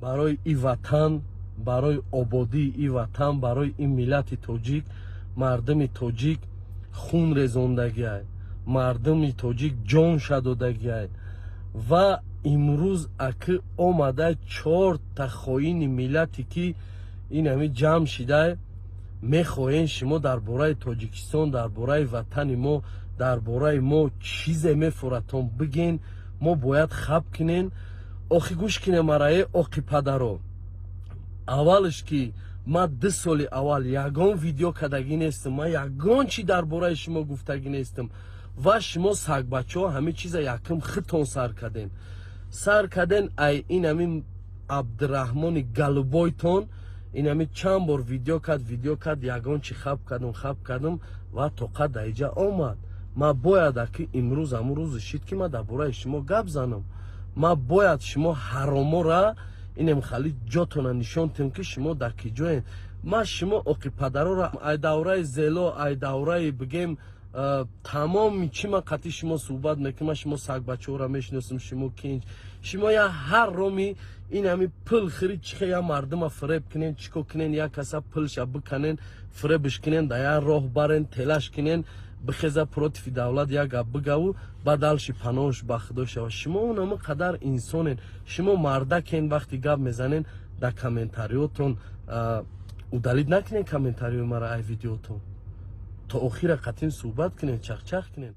Барои и ватан, барои ободии и ватан, барои ин миллати тоҷик мардуми тоҷик хун резондагиай, мардуми тоҷик ҷон шадодагиай. Ва имрӯз акы омада чорта хоини миллате, ки ин ҳами ҷамъ шидай, мехоҳем шумо дар бораи Тоҷикистон, дар бораи ватани мо, дар бораи мо чизе мефуратон биген, мо бояд хаб кунен. Охи, гӯш кинем марае, оқи падаро. Аввалш, ки ман 2 соли аввал ягон видео кардагӣ нестам, ман ягон чи дар бораи шумо гуфтагӣ нестам. Ва шумо сагбачаҳо ҳамин чиза якум хитон сар карден, сар карден. Ай ин ҳамин Абдураҳмони Галубойтон, ин ҳамин чанд бор видео кард, видео кард, ягон чи хаб кардум, хаб кардум ва тоқат дар иҷа омад. Ман бояд аки имрӯз ҳамун рӯзе шид, ки ман дар бораи шумо гап занам. Ман бояд шумо ҳаромора инем хали ҷотона нишон тем, ки шумо дар ки ҷоем. Ман шумо оқи падарора ай давраи зело, ай давраи бигем, тамоми чӣ ман қатъи шумо суҳбат мекунам. Ман шумо сагбачаҳоро мешиносам, шумо кинҷ, шумо я ҳар роми ин ҳами пул хирид, чихе я мардума фиреб кунен, чӣ кор кунен, як каса пулша биканен, фиребш кунен, дар як роҳ барен, телаш кунен, бихеза, против давлат як гап бигаву баъд алши паноҳш ба худо шава. Шумо унама қадар инсонен, шумо мардакен. Вақти гап мезанен, дар комментариётон удалить накунен комментариёи мара ай видеотон, то охира қатин суҳбат кунем, чахчах кунем.